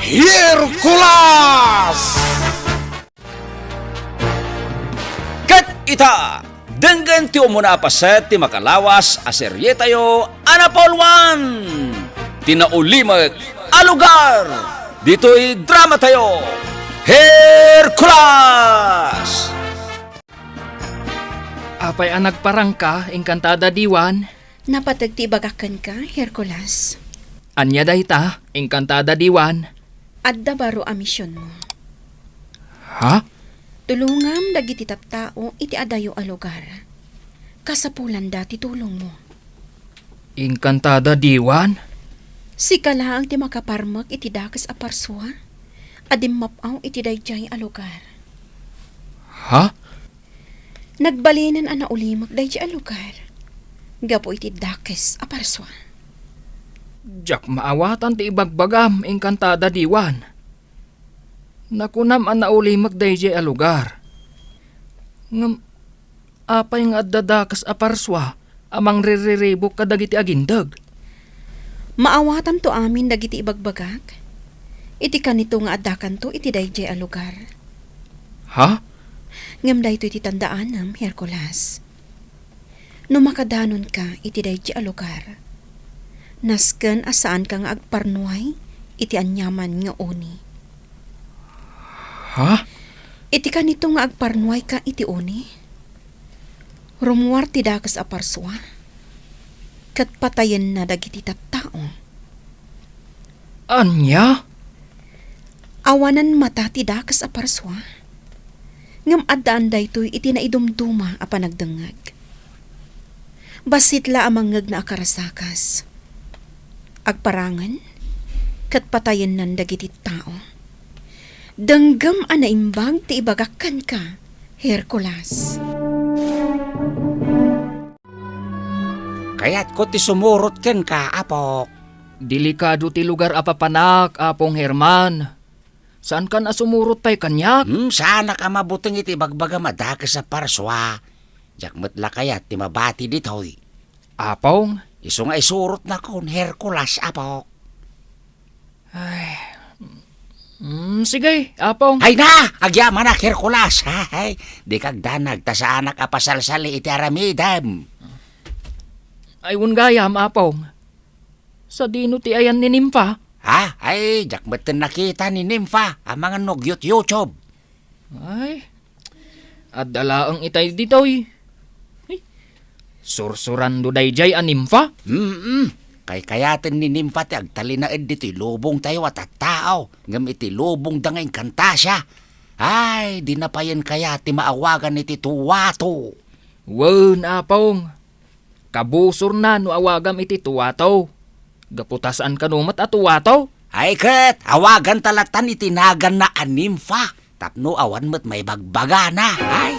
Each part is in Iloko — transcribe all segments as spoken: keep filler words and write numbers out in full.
Hercules! Ket ita, denggen ti umuna a paset ti makalawas a serietayo a napauloan, ti naulimek a lugar ditoy dramatayo, Hercules! Apay a nagparangka, Encantada Diwan? Napateg ti ibagak kenka, Hercules. Ania dayta, Encantada Diwan? Adda baro a misionmo. Ha? Tulongam dagiti tattao iti adayo a lugar. Kasapulanda ti tulongmo. Encantada Diwan? Sika laeng ti makaparmek iti dakes a parsua a dimmap-aw iti daydiay a lugar. Ha? Nagbalinen a naulimek daydiay a lugar gapu iti dakes a parsua. Diak maawatan ti ibagbagam, Encantada Diwan. Nakunam a naulimek daydiay a lugar. Ngem apay nga adda dakes a parsua a mangrirriribuk kadagiti agindeg? Maawatanto amin dagiti ibagbagak iti kanito nga addakanto iti daydiay a lugar. Ha? Ngem daytoy ti tandaanam, Hercules. No makadanonka iti daydiay a lugar, nasken a saanka nga agparnuay iti aniaman nga uni. Ha? Iti kanito nga agparnuayka iti uni, rummuar ti dakes a parsua, ket patayenna dagiti tattao. Ania? Awanan mata ti dakes a parsua, ngem addaan daytoy iti naidumduma a panagdengngeg. Bassit la a mangngegna a karasakas. Agparangen, ket patayennan dagiti tao. Denggem a naimbag ti ibagak kenka, Hercules. Kayatko ti sumurot kenka, apok. Delikado ti lugar a papanak, Apong Herman. Saankan a sumurot pay kaniak? Hmm, saanak a mabuteng iti ibagbagam a dakes a parsua. Diak met la kayat ti mabati ditoy. Apong? Isu nga isurotnakon, Hercules, apok. Ay, mm, sige, Apong. Ay na! Agyamanak, Hercules! Ay, dika agdanag ta saanak a pasalsali iti aramidem. Ay, wen gayam, Apong. Sadino ti ayan ni Nympha? Ha? Ay, diak metten nakita ni Nympha a mangan no agyutyutyob. Ay, adda laeng itay ditoy. Ay, sursurando daydiay a Nympha? Mm-mm. Kaykayaten ni Nympha ti agtalinaed ditoy lubongtayo a tattao, ngem iti lubongda nga Encantasia. Ay, dina payen kayat ti maawagan iti tuwato. Wen, Apong. Kabusorna no awagam iti tuwato. Gapu ta saan kano met a tuwato. Ay ket, awaganta lattan iti naganna a Nympha, tapno awan met maibagbagana. Ay!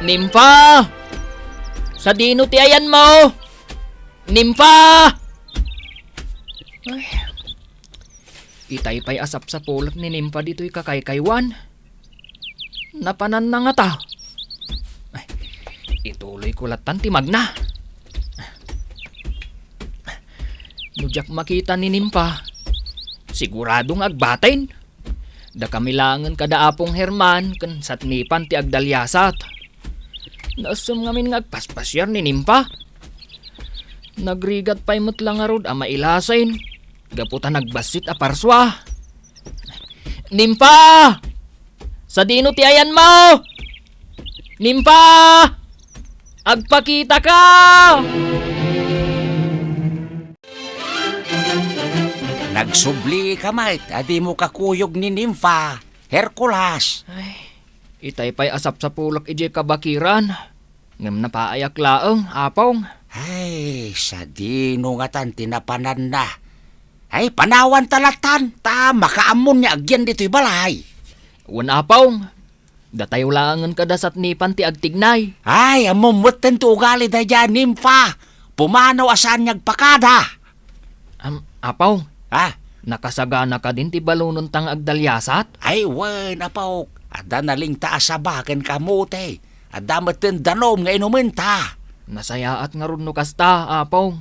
Nympha! Sadino ti ayanmo? Nympha! Ay. Itay pay a sapsapulek ni Nympha ditoy kakaykaywan. Napananna ngata. Ay, ituloyko lattan ti magna. No diak makita ni Nympha, sigurado nga agbatin. Dakami laengen kada Apong Herman ken Satnipan ti agdaliasat. Naessen ngamin nga agpaspasiar ni Nympha. Nagrigat pay met la ngarud a mailasin gapu ta nagbassit a parsua. Nympha! Sadino ti ayanmo? Nympha! Agpakitaka! Nagsublika met a dimo kakuyog ni Nympha, Hercules. Ay, itay pay a sapsapulek idiay kabakiran. Ngem napaayak laeng, Apong. Ay, sadino ngatan ti napananna? Ay, panawanta lattan, ta makaammon nga agyan ditoy balay. Wen, Apong. Datayo laengen kada Satnipan ti agtignay. Ay, ammom metten ti ugali daydiay a Nympha. Pumanaw a saan nga agpakada. Am, Apong. Ha? Nakasagana kadin ti balononta nga agdaliasat? Ay, wen, Apok. Adda nalingta a saba ken kamote. Adda metten danum nga inumenta. Nasayaat ngarud no kasta, Apong.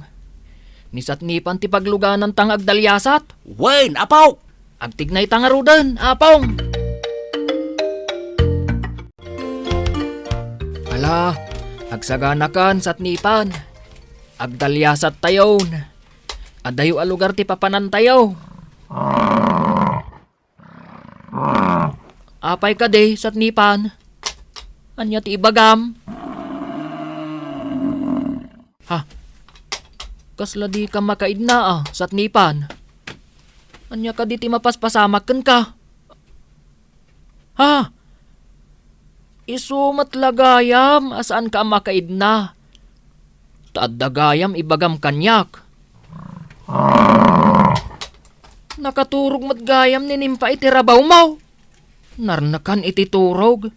Ni Satnipan ti paglugananta nga agdaliasat. Wen, Apok! Agtignayta ngaruden, Apong! Ala, agsaganakan, Satnipan. Agdaliasattayon. Adayo a lugar ti papanantayo. Apay kadi, Satnipan? Ania ti ibagam? Ha? Kasla dika makaidna a, Satnipan? Ania kadi ti mapaspasamak kenka? Ha? Isu met la gayam a saanka a makaidna. Ta adda gayam ibagam kaniak. Nakaturog met gayam ni Nimpa iti rabawmo. Narnekan iti turog.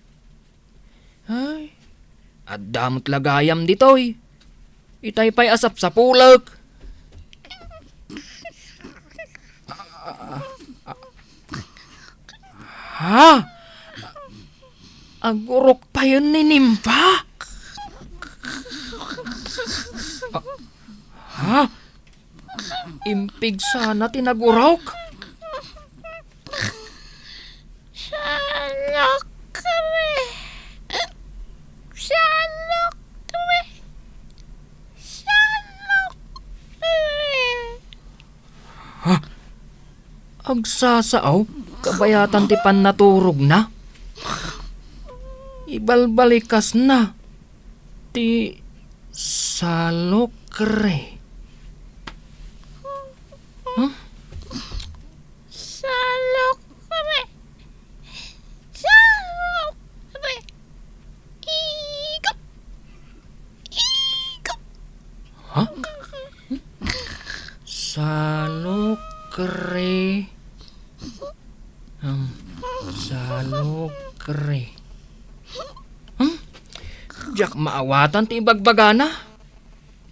Ay, adda met la gayam ditoy. Itay pay a sapsapulek. Ha? Agurok payen ni Nimpa? Ha? Impigsana ti nagurok? Salukre. Salukre. Salukre. Ha? Agsasao? Kabayatan ti pannaturogna? Ibalbalikasna ti salukre. Huh? Salukre. Salukre. Igup. Igup. Ha? Salukre. Hmm, salukre. Hmm? Diak maawatan ti ibagbagana.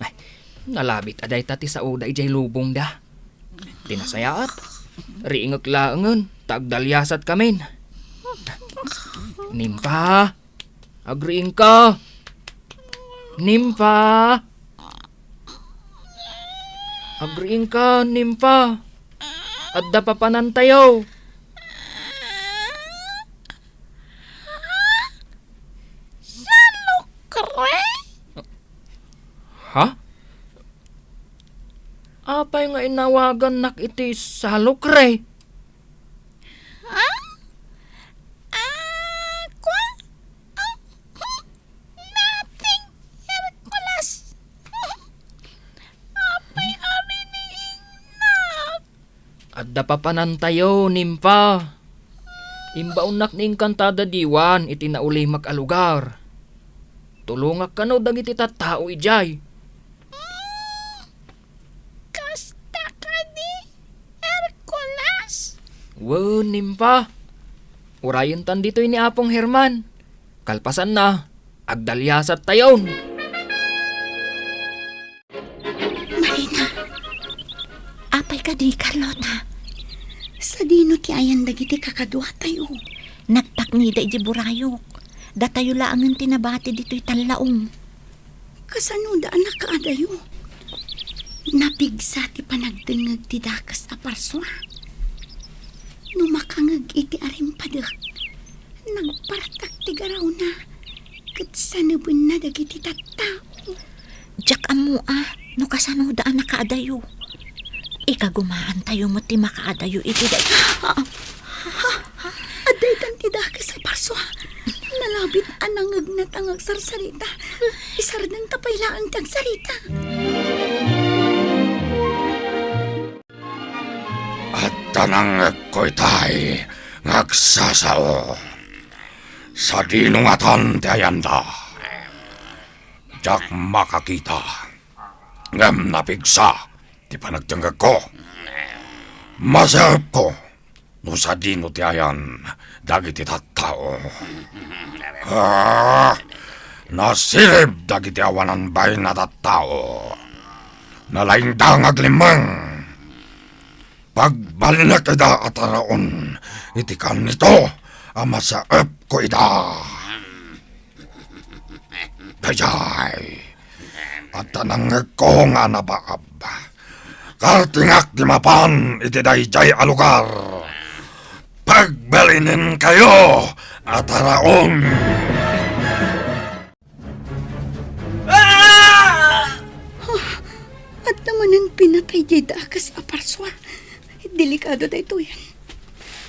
Ay, nalabit a dayta ti saoda idiay lubongda. Ti nasayaat, riingek laengen, ta agdaliasatkamin. Nimpa, agriingka. Nimpa. Agriingka, Nimpa. Adda papanantayo. Salukre? Ha? Apay nga inawagannak iti salukre? Ha? Aqua? Nothing, Hercules. Apay a riniingnak? Adda papanantayo, Nimpa. Imbaonnak ni Encantada Diwan iti naulimek a lugar. Tulongak kano dagiti tattao idiay. Kasta kadi, Hercules? Wen, Nimpa. Urayentan ditoy ni Apong Herman. Kalpasanna, agdaliasattayon. Marina, apay kadi, Carlota? Sadino ti ayan dagiti kakaduatayo? Nagpaknida iti burayok. Datayo laengen ti nabati ditoy tallaong. Kasanoda a nakaadayo? Napigsa ti panagdengngeg ti dakes a parsua. No makangeg iti arimpadek, nagpartak ti garawna ket sanebenna dagiti tattao. Diak ammo a no kasanoda a nakaadayo. Ikagumaantayo met ti makaadayo iti day- Ha? Ha? Adda itan ti dakes a parsua. Nalabit a nangegnat a ngagsarsarita. Isardengta pay laeng ti agsarita. Adda nangngegko itay nga agsasao. Sadino ngatan ti ayanda? Diak makakita. Ngem napigsa ti panagdengngegko. Masaepko no sadino ti ayan dagiti tattao. Ah, nasirib dagiti awanan bain a tattao. Nalaingda nga aglimmeng. Pagbalinek ida a taraon iti kannito a masaepko ida. Daydiay, adda nangngegko nga nabaab. Tartingak ti mapan iti daydiay a lugar. Pagbalinenkami a taraon. Ah! Huh, adda manen pinatay diay dakes a parsua. Delikado daytoy.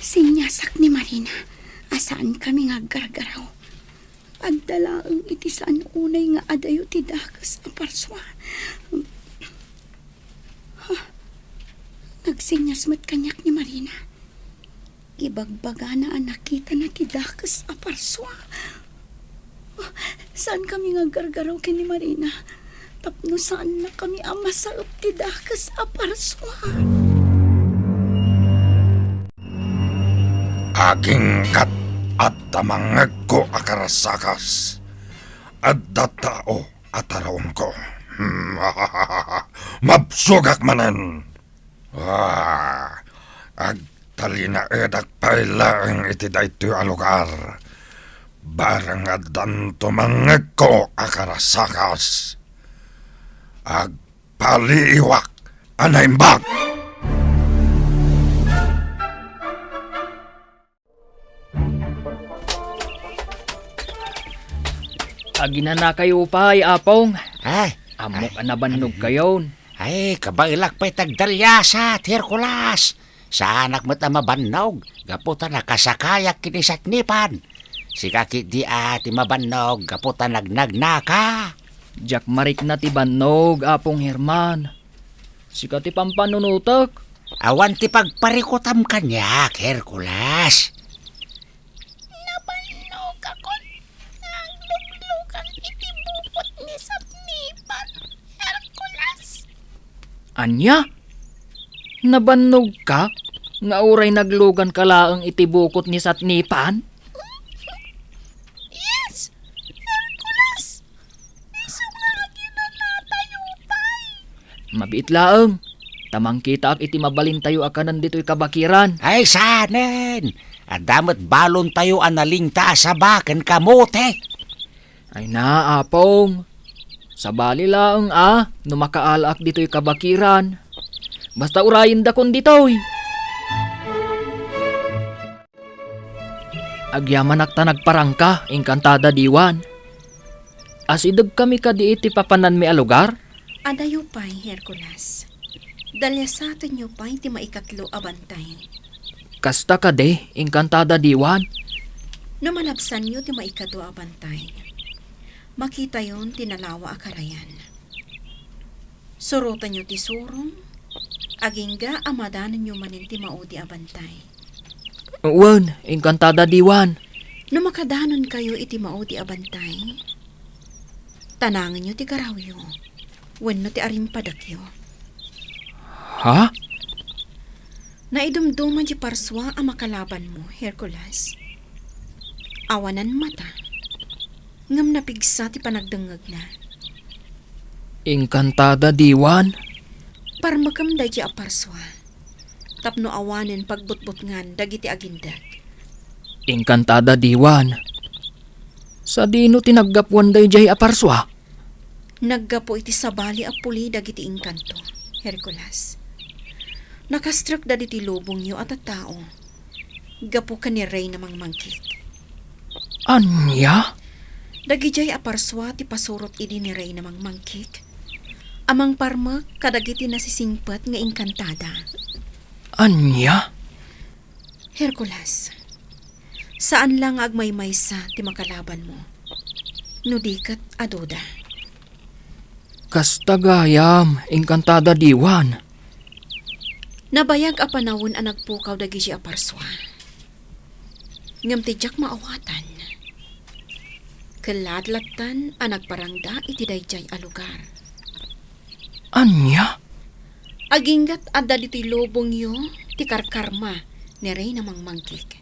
Siniasak ni Marina a saankami nga aggargaraw. Adda laeng iti saan unay nga adayo ti dakes a parsua. Huh, nagsinias met kaniak ni Marina. Ibagbagana a nakitana ti dakes a parsua. Saankami nga aggargaraw ken ni Marina tapno saannakami a masaep ti dakes a parsua. Aginggat adda mangngegko a karasakas. Adda tao a taraonko. Mabsogak manen. Ah, agtalinaedak pay laeng iti daytoy a lugar. Barang addanto mangngegko a karasakas, agpaliiwak a naimbag. Aginanakayo pay, Apong. Ay, ammok a nabannogkayon. Ay, kabaelak pay ti agdaliasat, Hercules. Saanak met a mabannog gapu ta nakasakayak ken ni Satnipan. Sika ketdi a ti mabannog gapu ta nagnagnaka. Diak marikna ti bannog, Apong Herman. Sika ti pampanunotek. Awan ti pagparikutam kaniak, Hercules. Nabannogakon nga agluglugan iti bukot ni Satnipan, Hercules. Ania? Nabannogka nga uray nagluganka laeng iti bukot ni Satnipan? Yes, Hercules. Isu nga aginanatayo pay. Mabiit laeng, ta mangkitaak iti mabalintayo a kanen ditoy kabakiran. Ay, saanen! Adda met balontayo a nalingta a saba ken kamote. Ay na, Apong. Sabali laeng a no makaalaak ditoy kabakiran. Basta urayendakon ditoy. Agyamanak ta nagparangka, Engkantada Diwan. Asidegkami kadi iti papananmi a lugar? Adayo pay, Hercules. Daliasatenyo pay ti maikatlo a bantay. Kasta kadi, Engkantada Diwan? No malabsanyo ti maikadua a bantay, makitayon ti nalawa a karayan. Surotenyo ti surong, agingga a madanonyo manen ti maudi a bantay. Wen, Engkantada Diwan. No makadanonkayo iti maudi a bantay, tanangenyo ti garawyo wenno ti arimpadekyo. Ha? Naidumduma diay parsua a makalabanmo, Hercules. Awanan mata, ngem napigsa ti panagdengngegna. Engkantada Diwan? Parmekem daydiay a parsua tapno awanen pagbutbutngan dagiti agindek. Engkantada Diwan? Sadino ti naggapuan daydiay a parsua? Naggapu iti sabali a puli dagiti engkanto, Hercules. Nakastrek dagiti lubongyo a tattao gapu ken ni Reyna Mangmangkik. Ania? Dagidiay a parsua ti pasurot idi ni Reyna Mangmangkik a mangparmek kadagiti nasisingpet nga engkantada. Ania? Hercules, saan la nga agmaymaysa ti makalabanmo, no di ket aduda. Kasta gayam, Engkantada Diwan. Nabayag a panawen a nagpukaw dagidiay a parsua. Ngem ti diak maawatan, kelladlattan a nagparangda iti daydiay a lugar. Ania? Aginggat adda ditoy lubongyo ti karkarma ni Reyna Mangmangkik.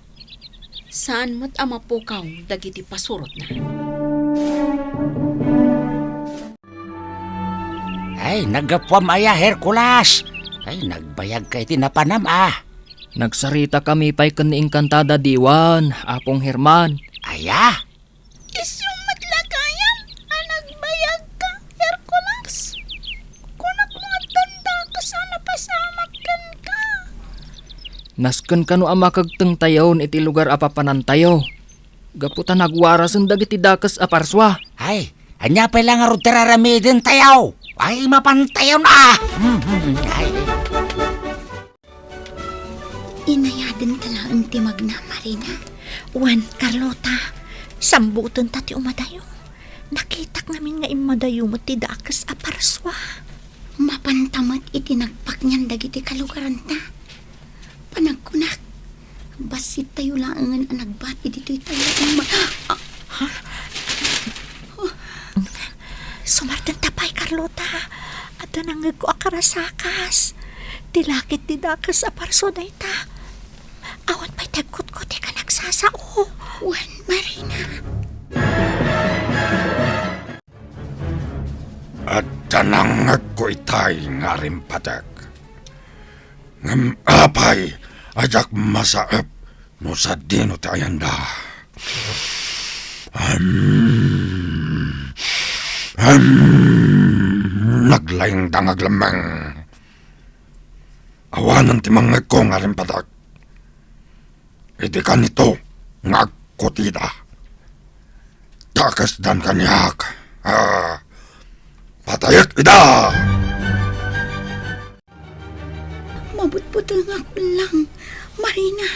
Saan met a mapukaw dagiti pasurotna. Ay, naggapuam aya, Hercules? Ay, nagbayagka iti napanam, a. Nagsaritakami pay ken ni Engkantada Diwan, Apong Herman. Aya? Isu met la gayam a nagbayagka, Hercules. Kunak nga addan dakes a Asamak kenka. Nasken kano a makagtengtayon iti lugar a papanantayo, gapu ta nagwarasen dagiti dakes a parsua. Ay, ania pay la ngarud ti raramidentayo? Ay, mapantayon a! Ay. Inayadenta laeng ti magna, Marina. Wen, Carlota, sambutenta ti umadayo. Nakitak ngamin nga immadayo met ti dakes a parsua. Mapanta met iti nagpaknian dagiti kalugaranta. Panagkunak, bassittayo laengen a nagbati ditoy tayo. Ma-, ah, ha? Sumardenta pay, Carlota. Adda nangngegko a karasakas. Ti lakit ti dakes a parsua dayta. Awan pay ti agkutkot ti kanagsasao. Wen, Marina. Adda nangngegko itay nga arimpadek. Ngem apay a diak masaep no sadino ti ayanda? Am, am, naglaingda nga aglemmeng. Awanen ti mangngegko nga arimpadek. Idi kanito nga agkutida, dakesdan kaniak. Ah, patayek ida! Mabutbutengak lang, Marina.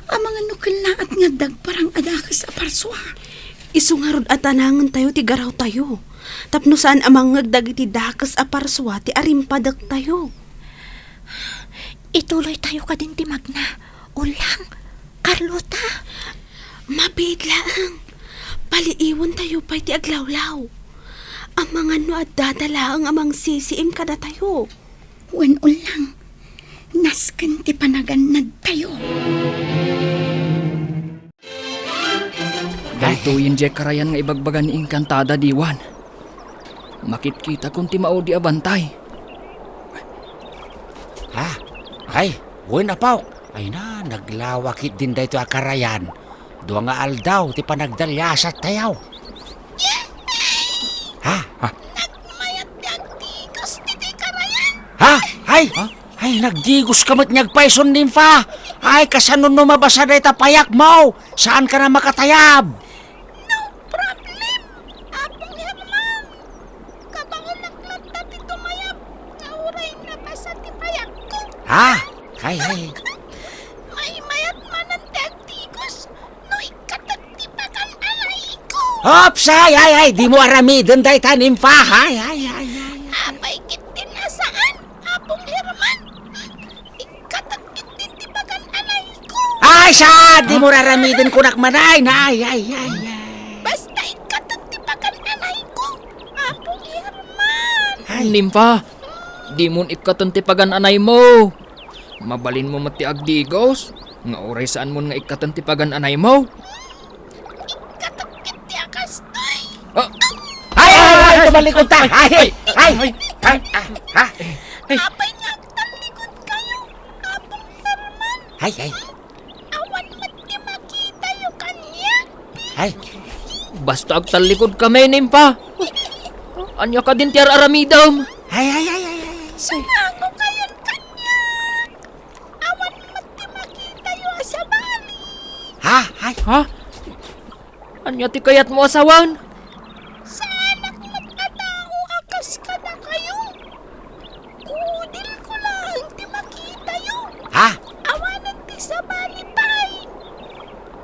Amangan no kellaat nga adda agparang a dakes a parsua. Isu ngarud a tanangentayo ti garawtayo, tapno saan a mangngeg dagiti dakes a parsua ti arimpadektayo. Ituloytayo kadin ti magna. Ulang, Carlota. Mabiit laeng. Paliiwentayo pay ti aglawlaw. Amangan no addada laeng a mangsisiim kadatayo. Wen, Ulang, nasken ti panagannadtayo. Daytoyen diay karayan nga ibagbaga ni Encantada, Diwan. Makitkitakon ti maudi a bantay. Ha? Ay, wen, apok. Ay na, naglawa ketdin daytoy a karayan. Dua nga aldaw ti panagdaliasattayo. Ha? Ha? Nagmayat ti agdigos ditoy karayan. Ha? Ay! Ha? Ay, nagdigoska met nga agpayson, Nimfa. Ay, kasano no mabasa dayta payakmo? Saanka a makatayab? No problem, Apong Herman. Kabaelak latta ti tumayab, nga uray nabasa ti payakko. Ha? Ay, ay. Maymayat manen ti agdigos no ikkatek ti pagan-anayko. Ops! Ay, ay, ay! Dimo aramiden dayta, Nimfa! Ay, ay, ay, ay, ay. Apay ketdin a saan, Apong Herman? Ikkatek ketdin ti pagan-anayko. Ay, saan? Dimo raramiden kunak man, ay, ay, ay, ay, ay. Basta ikkatek ti pagan-anayko, Apong Herman. Ay. Nimfa, dimon ikkaten ti pagan-anaymo. Mabalinmo met ti agdigos, nga uray saanmon nga ikkaten ti pagan-anaymo. Ikkatek ketdi a kastoy. Ah. Ay, ay, ay, ay, tumalikod ta. Ay, ay, ay, ay, ah, ha? Apay nga agtallikod kayo, Apong Herman? Ay, ay. Awan met ti makitayo kaniak. Ay. Basta agtallikod kami, Nimfa. Ania kadin ti ar-aramidem? Ay, ay, ay, ay, ay. Sumango kayon kaniak. Awan met ti makitayo a sabali. Ha? Ay. Ha? Ania ti kayatmo a sawen? Saanak met a tao a kas kadakayo. Kudilko laeng ti makitayo. Ha? Awanen ti sabali pay.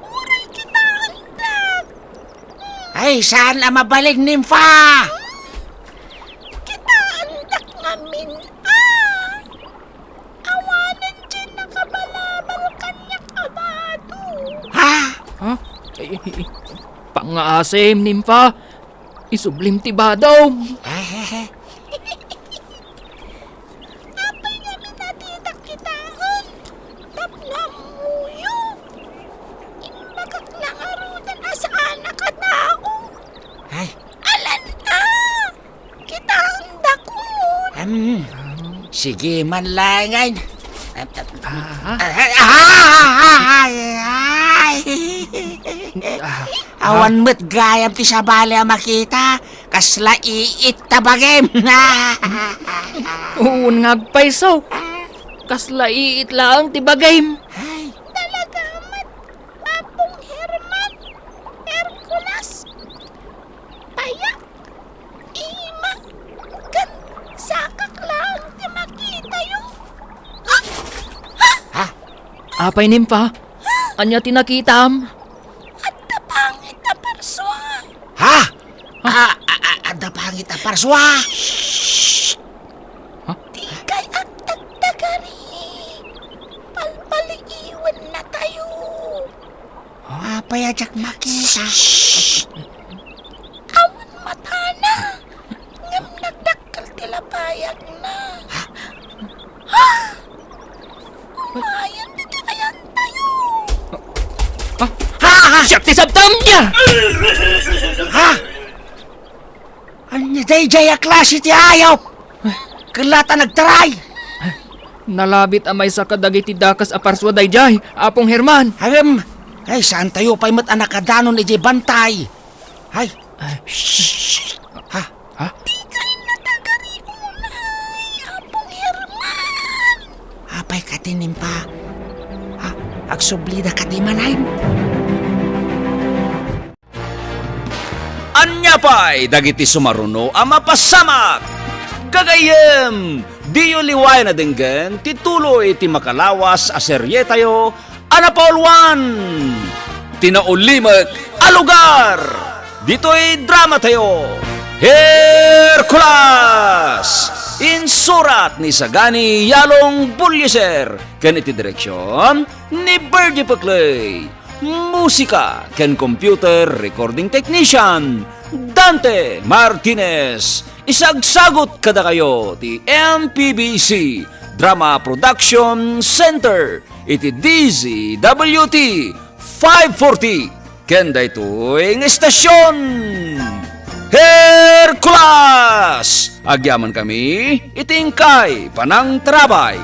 Uray kitaendak. Ay, saan a mabalin, Nimfa? Kitaendak ngamin a. Awanen ti nakabalabal kaniak a bado. Ha? Ha? Ay, ay, ay, pangngaasim, Nimfa. Isublim ti badom. Ah, ah, ah. Apay nga minatitak kitaen? Tapno ammoyo. Imbagak la ngaruden a saanak a tao. Ay. Alan a! Kitaendakon. Am, sige man laengen. Aha. Ay, ay, ay. Ah, awan ah. Met gayam ti sabali a makita. Kasla iit ta bagim. Wen nga agpayso. Kasla iit laeng ti bagim. Ay. Talaga met, Apong Herman, Hercules, Paya, Ima, ken Sakak laeng ti makitayo. Ah! Ah! Ha? Apay, Nimpa? Ania ti nakitam? Adda pangit a parsua. Ha? Ah, ah, ah, adda pangit a parsua. Ha? Dikay agtagtagari. Palpaliiwennatayo. Apay a diak makita? Awan matana, ngem nagdakkel ti lapayagna. Ha? Umayan ditoy ayantayo. Ah, ha, ha. Siak ti sabtam dia! Ha? Ania daydiay a klase ti ayop? Ket la ta nagtaray! Nalabit a maysa kadagiti dakes a parsua daydiay, Apong Herman. Agem, ay, saantayo pay met a nakadanon idiay bantay. Ay. Ay. Shh. Ha? Ha? Dikay natagari unay, Apong Herman. Apay kadi, Nimpa? Ha? Agsublida kadi manen? Ania pay dagiti sumaruno a mapasamak? Gagayyem, diyo liwayan a denggen ti tuloy ti makalawas a serietayo a napauluan ti naulimek a lugar ditoy dramatayo, Hercules! Insurat ni Sagani Yalong Bullieser ken iti direksion ni Virgie Peclay. Musika ken computer recording technician, Dante Martinez. Isagsagut kadakayo ti M P B C Drama Production Center iti D Z W T five forty. Ken daytoy nga estasion, Hercules! Agyamankami iti inkay panangtarabay.